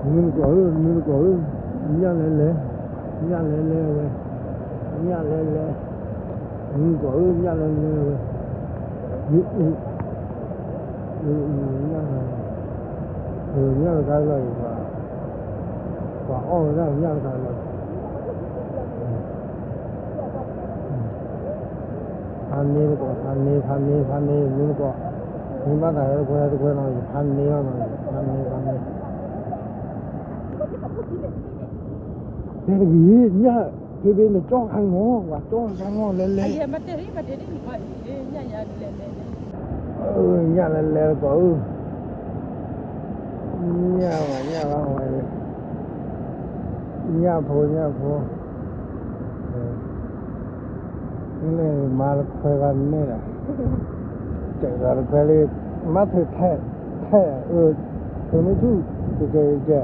နုာ်တကိးဧၢ, နုာ်တကိးဧၢ, ညၣ်လဲၤလဲၤဝဲ, ညၣ်လဲၤလဲၤ, နုာ်တကိးဧၢ, ညၣ်လဲၤလဲၤဝဲ, အု, အု, အု, ညၣ်တဂၤလီၤအံၤ, ပှၤအီၣ်ဝဲဒၣ်ညၣ်တဂၤလီၤ. ဖးန့ၢ်တကိး, ဖးန့ၢ်, ဖးန့ၢ်, ဖးန့ၢ်, မ့ၢ်တကိး, မ့ၢ်ဘၣ်သးဟဲတခွဲ ဟဲတခွဲနီၤ, ဖးန့ၢ်လီၤနီၤ, ဖးန့ၢ်, ဖးန့ၢ်. တဲတဂ့ၤ, ညၣ်, ဖဲဖဲန့ၣ်ကၠီၣ်ခါနီၤ, ပှၤကၠီၣ်ခါနီၤ, လဲၤလဲၤ, ညၣ်လဲၤလဲၤတကိးဧၢ, ညၣ်ဘၣ်ညၣ်ဘၣ်ဝဲ, ညၣ်ဖိ ညၣ်ဖိ, လၢမၤတခွဲဘၣ်န့ၣ်ဒီး, စဲးဒီးတခွဲလၢ, မၤထုးထဲ, ထဲ, အ, ထုးမ့ၢ်ဆူၣ်, ကဲကဲကဲကဲ.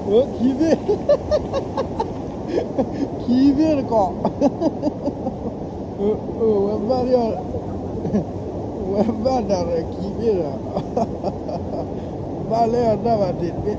အခံဘ့ၣ်, ခံဘ့ၣ်တကိး, ဝဲဘၣ်, ဝဲဘၣ်တၢ်ဒီးခံဘ့ၣ်ဒီး, ဘၣ်လၢအတၢ်ဘၣ်တ့ၢ်တဘ့ၣ်.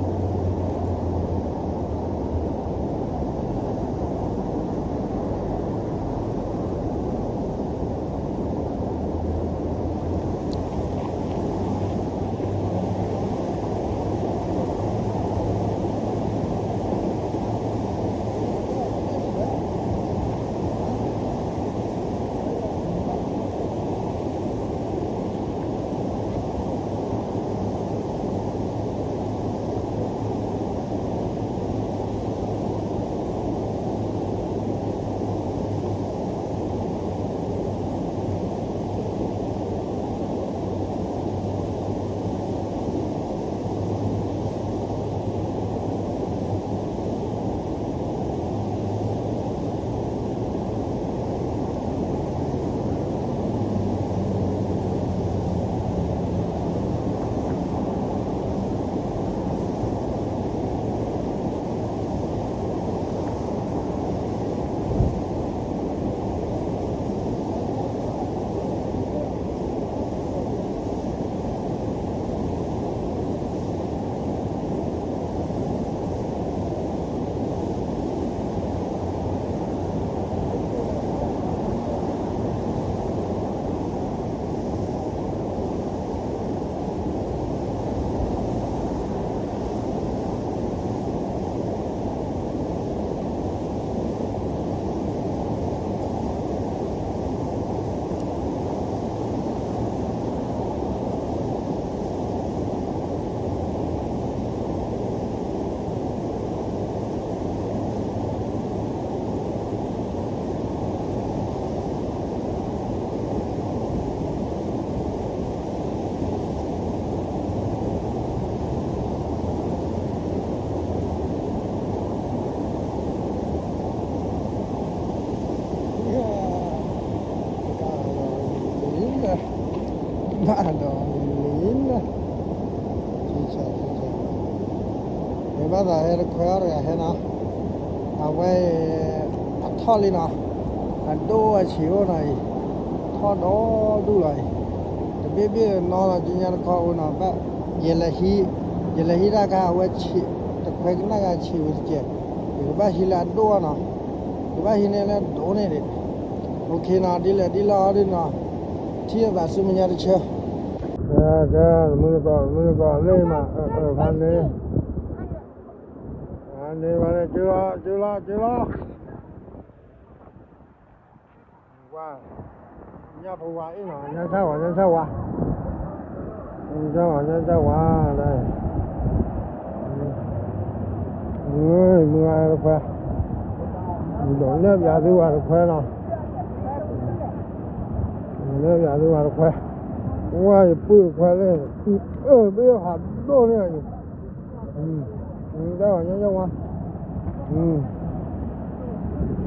ဘၣ်ဒီးလံလၢ, ဘၣ်ဒီးလံလၢ, မ့ၢ်ဘၣ်သးဟဲတခွဲအီၤတဂၤဟဲနီၤ, အဝဲ အထီၣ်လံနီၤ, အဒိၣ်အဆံးအိၣ်နီၤအံၤ, ထီၣ်ဒီဒူၣ်လီၤအံၤ, တဘ့ၣ်ဘ့ၣ်နီၤလီၤ ကညါတခီအိၣ်နီၤ, ဘၣ်, ယလဲၤဟံး, ယလဲၤဟံးတၢ်ခါအဝဲဆံး, တခွဲကနၣ်ဂၤဆံးဝံၤတကဲး, ယကဘၣ်ဟံးလၢအဒိၣ်အီၤနီၤ, ကဘၣ်ဟံးန့ၢ်လၢအဒိၣ်န့ၣ်ဒံး, အိၣ်ခ့နီၤ ဒ်လဲၣ်ဒ်လဲၣ်အီၤဒ်နီၤ, ထံၣ်အသးဆူမဲာ်ညါတဆၢ, ကဲ, မုၢ်နကီၢ် မုၢ်နကီၢ်လၢမး, ဖးန့ၣ်, ဖးန့ၣ် ဖးန့ၣ် ကၢလီၤ ကၢလီၤ ကၢလီၤ ဝါ, ညၣ်ဖိဝါအ့ၣ်နီၤ ညၣ်ဆၣ်ဝါ ညၣ်ဆၣ်ဝါ, ညၣ်ဆၣ်ဝါ ညၣ်ဆၣ်ဝါ, မုၢ်ဂၤတခွဲ, ဒိးနဲၣ်ပၠးသုဝဲတခွဲနီၤ, ဒိးနဲၣ်ပၠးသုဝဲတခွဲ, ဝါယပုၢ်တခွဲလၢ, အၢ ဘ့ၣ်ဟးဒိၣ်န့ၢ်အံၤ တၢ်ဝဲညါဝါ,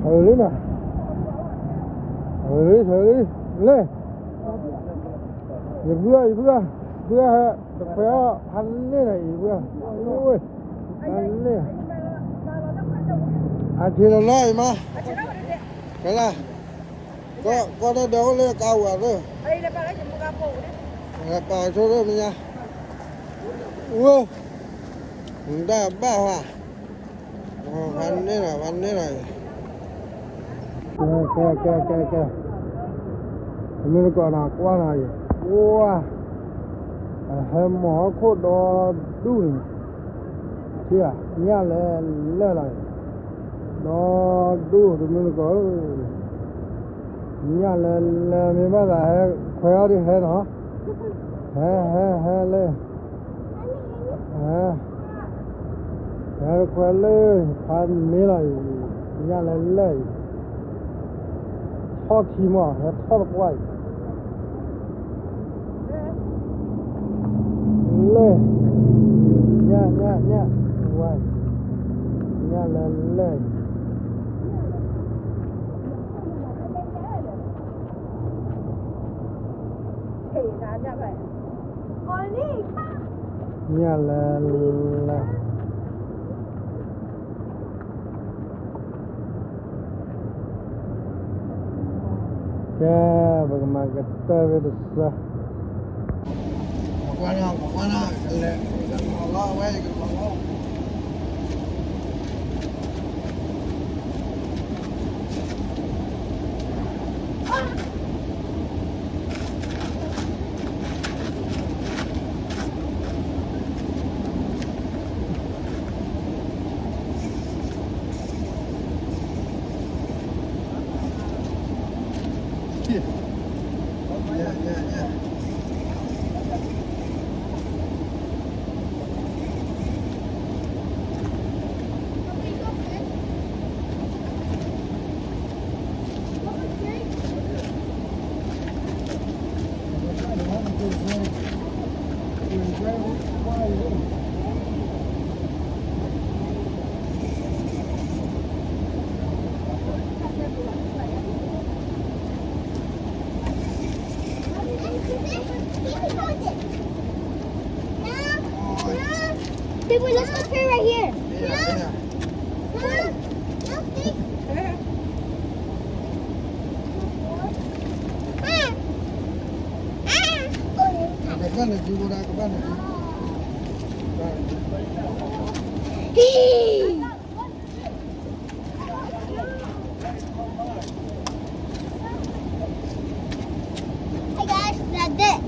ထုးလံနီၤ, ထုးလံ ထုးလံ, လဲၣ်, ယဖုအီၤ ယဖုအီၤ, ဖုအီၤဟဲ, တခွဲအီၤ ဖးန့ၢ်နီၤ ယဖုအီၤ, ဖးန့ၢ်, အဆံးလီၤလီၤအံၤမး, ကလၢ, ကီၢ်တၢ်ဒီးအိၣ်လၢကါဝဲသၢ, ပာ်ဆိလၢမဲာ်ညါ, အိၣ်, တၢ်ဘၣ်ဟါ, ဖးန့ၢ်နီၤ ဖးန့ၢ်နီၤ, ကဲ ကဲ ကဲ ကဲ, မုၢ်နကီၢ်နီၤ ကွၢ်နီၤအံၤ, ကွၢ်, အဟဲမၤဟီၣ်ခိၣ်ဒီဒူၣ်န့ၣ်, ထံၣ်ဧါ, ညၣ်လဲၤလဲၢ်လီၤအံၤ, ဒီဒူၣ်တမုၢ်နကီၢ်ဧၢ, ညၣ်လဲၤလဲၢ် မ့ၢ်ဘၣ်သးဟဲခွဲးအီၤဒ်ဟဲနီၤ, ဟဲ ဟဲ ဟဲလၢ, ဟဲ, ဟဲတခွဲးလၢ, ဖးန့ၢ်လီၤအံၤ, ညၣ်လဲၤလဲၢ်အံၤ, ထီၣ်ထံမး ဟဲထီၣ်တကွၢ်အံၤ, လဲၢ်, ညၣ် ညၣ် ညၣ်, ဝါ, ညၣ်လဲၤလဲၢ်အံၤ ညၣ်လဲၤလဲၢ်, ညၣ်လဲၤလဲၢ်, ကဲ, ပကမၤကတၢၢ်ဖဲတစၢ, ကွၢ်နီၤ, ကွၢ်နီၤ, ကလဲၤ, ကလဲၤလီၤဝဲ, ကလဲၤလီၤဝဲ. Baby, let's go play right here. Yeah, yeah. Hey guys, now this.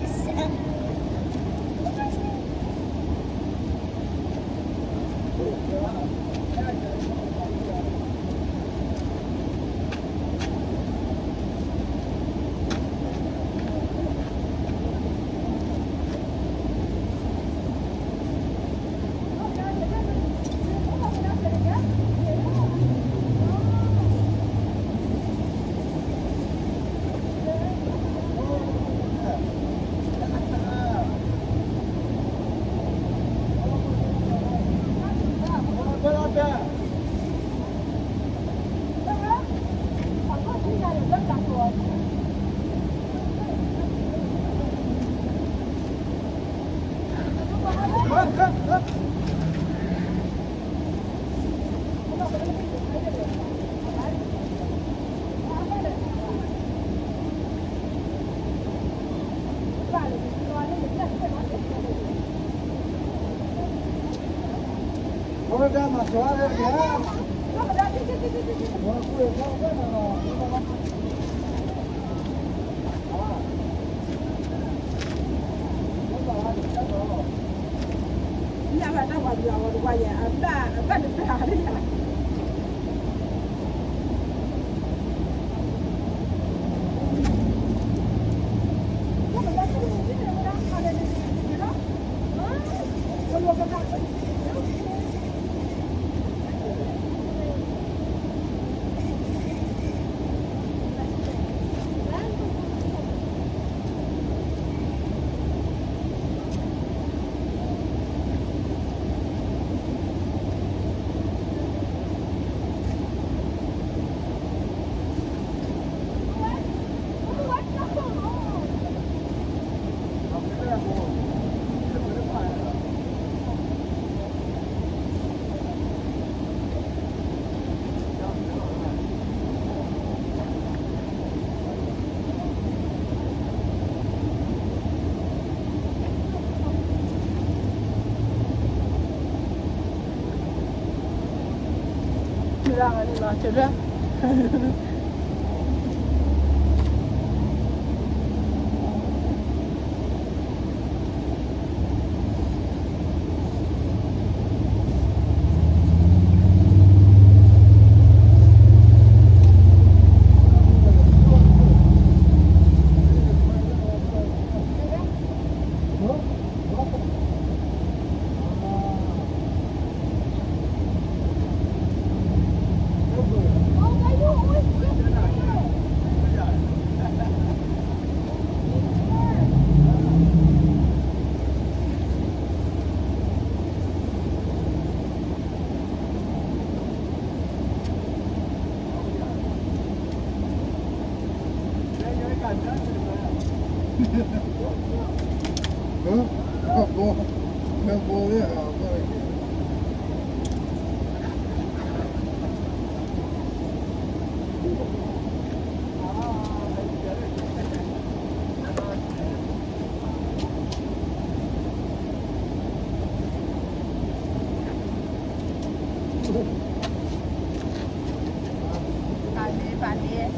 ပာ်န့ၢ် ပာ်န့ၢ်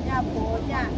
ညၣ်ဖိညၣ် တ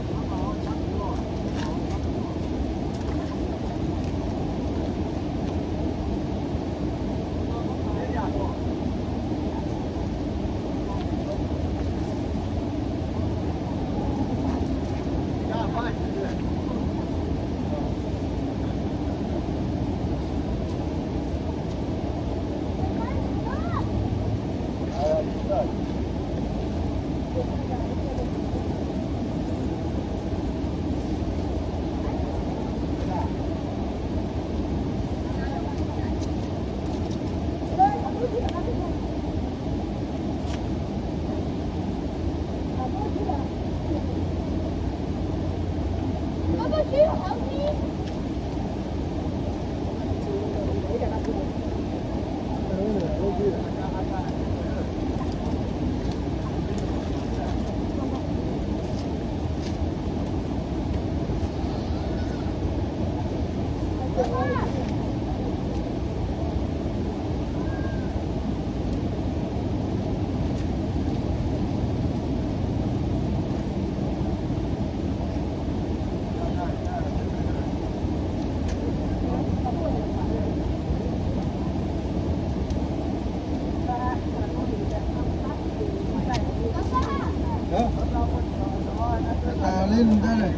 ၢ်လၢနတၢ်န့ၣ်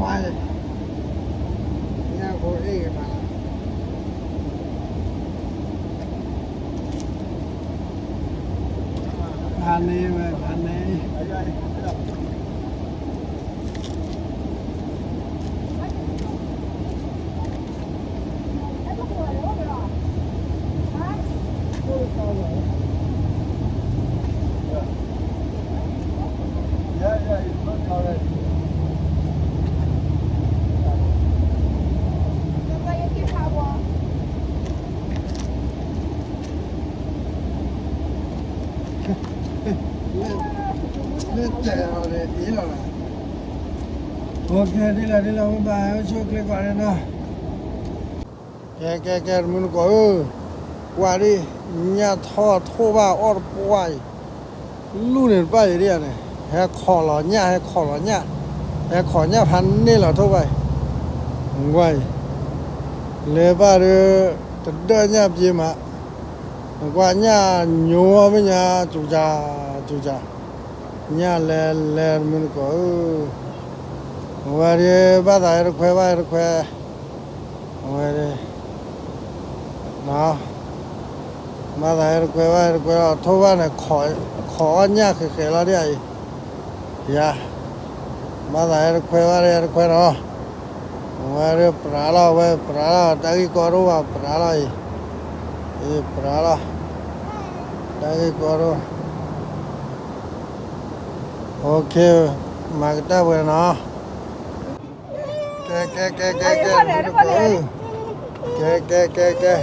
ဝါန့ၣ် ညၣ်ဖိအ့ၣ်ကမၤ ဖးန့ၢ်ဝဲ ဖးန့ၢ် လၢတဲာ်အီၤန့ၣ် အ့ၣ်လီၤလီၤ. အိၣ်ကဲ ဒ်လဲၣ်ဒ်လဲၣ် ဝဲဘၣ် အိၣ်ဆူၣ်အိၣ်ချ့ကီးန့ၣ်နီၤ. ကဲ ကဲ ကဲ တမုၢ်တကိးဧၢ, ကွၢ်ဒံး ညၣ်ထီၣ်ထိၣ်ဘၣ်အီၣ်တပှၢ်အံၤ, လူၢ်န့ၣ်တပၣ်အံၤဒ်န့ၣ်, ဟဲခိးလီၤညၣ် ဟဲခိးလီၤညၣ်, ဟဲခိးညၣ်ဖးန့ၢ်လီၤထိၣ်ဘၣ်အံၤ, ကွၢ်အံၤ, လဲၤဘၣ်ဒီး တဒၢၣ်ညၣ်ပျ့ၤမး, ကွၢ်ညၣ်ညိအီၤမ့ၢ်ညါ စူၤစၢ် စူၤစၢ်, ညၣ်လဲၤလဲၤတမုၢ်တကိးဧၢ, အဝဲဒၣ်ဘၣ်သးဟဲတခွဲဘၣ်ဟဲတခွဲ အဝဲဒၣ် မၤသးဟဲတခွဲဘၣ်ဟဲတခွဲလီၤ ထိၣ်ဘၣ်န့ၣ်, ခိးအီၣ်ညၣ်ဃဲးဃဲးလီၤဒ်အံၤ, ယၤ, မၤသးဟဲတခွဲဘၣ်ဟဲတခွဲနီၤ, အဝဲဒၣ်ပြးလီၤ အဝဲပြးလီၤ တၢ်ဂ့ၢ်ကီတအိၣ်ဘၣ် ပြးလီၤအံၤ, အံၤပြးလီၤ, တၢ်ဂ့ၢ်ကီတအိၣ်, အိၣ်ခ့, မၤကတၢၢ်ပှဲၤနီၤ. ကဲ ကဲ ကဲ ကဲ ကဲ ကဲ ကဲ ကဲ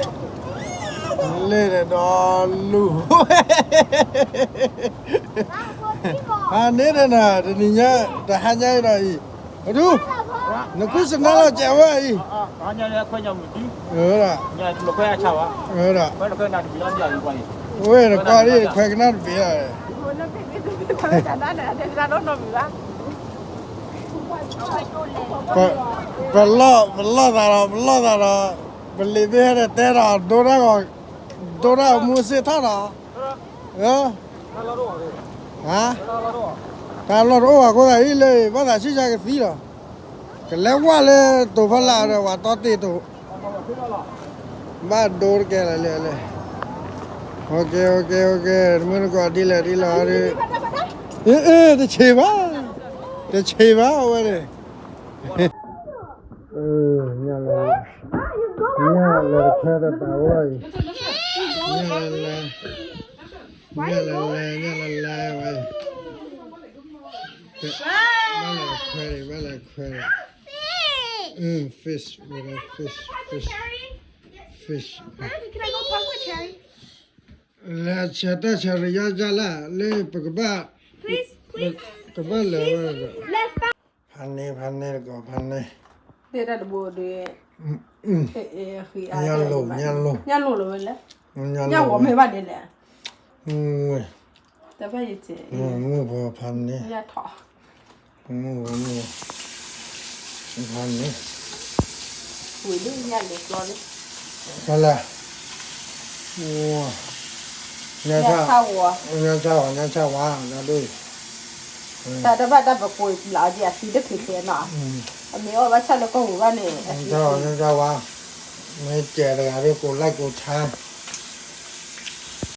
လဲၣ်ဒီးလူၤ, ဟးန့ၣ်ဒီးနၤ တနံၤညါ တဟါညါအံၤဒီးအံၤ, အဒူ, နကူစနၢလီၤကဲဝဲအံၤ, ဝဲဒီး, ဝဲနကွၢ်ဒ်ခွဲကနၣ်တဘ့ၣ်လီၤ, ပလီၢ်, ပလီၢ်သးဒီး ပလီၢ်သးဒီး, ပလံၤသ့ၣ်ဟဲဒီးတဲဒီး ဒိတၢ်ဂီၤ, ဒိတၢ်ဂီၤမူစ့ၢ်ထီၣ်ဒီး, ဟါ, တၢ်လီၢ်တအိၣ်ဘၣ်အဃိသတးအံၤလၢ ဘၣ်သးဆံၣ်ဆါကသံလီၤ, ကလဲၤဝဲလၢတိၤဖီလာ်ဒီး ပှၤတီတ့ၢ်တိၤ ဘၣ်ဒိတကဲလၢၤလၢ်လၢ်, အိၣ်ကဲ အိၣ်ကဲ အိၣ်ကဲ တမုၢ်တကိးဒ်လဲၣ်ဒ်လဲၣ်ဒီး, အ့ အ့ တဆံးဘၣ်, တဆံးဘၣ်ဝဲန့ၣ်, ညၣ်လဲၤ, ညၣ်လဲၤတခွဲဒီးတၢ်အိၣ်အံၤ, ညၣ်လဲၤလဲၤ, ညၣ်လဲၤလဲၤ ညၣ်လဲၤလဲၤဝဲအံၤ, ဘၣ်လဲၤတခွဲဒံး ဘၣ်လဲၤတခွဲဒံး, fish, fish, fish, fish, လဲၤဆဲးတၢ်ဆဲးရယီကၢ်လၢ် လၢပကဘၣ်, ကဘၣ်လဲၤဝဲ, ဖးန့ၢ် ဖးန့ၢ်တကိး ဖးန့ၢ်, ညၣ်လိၤ ညၣ်လိၤ ညၣ်လိၤလီၤဝဲလဲၣ် ညၣ်ဝီမ့ၢ်ဘၣ်ဒ်လဲၣ်, တဘၣ်ယံၤ, မုၢ်ဖီဖးန့ၣ်, ညၣ်ထီၣ်, မုၢ်ဖီန့ၣ်, ဖးန့ၣ်, ဝံၤဒ်ညၣ်လဲၤကျီန့ၣ်, ဖဲလဲၣ်, ညၣ်ထီၣ်, ညၣ်ထီၣ်ဝါ, ညၣ်ထီၣ်ဝါ, တၢ်ဒိၣ်အံၤ, တၢ်တဘၣ်တၢ်ပကိးဘျးအီၤဒ်အသံတချုးချုးနီၤ, အမ့ၢ်အီၣ်ဘၣ်ဆၣ်လၢကီၢ်ပူၤဘၣ်န့ၣ်, ညၣ်ထီၣ်ဝါ, မ့ၢ်ကဲတဂၤဒ်ကိးlikeကိးshare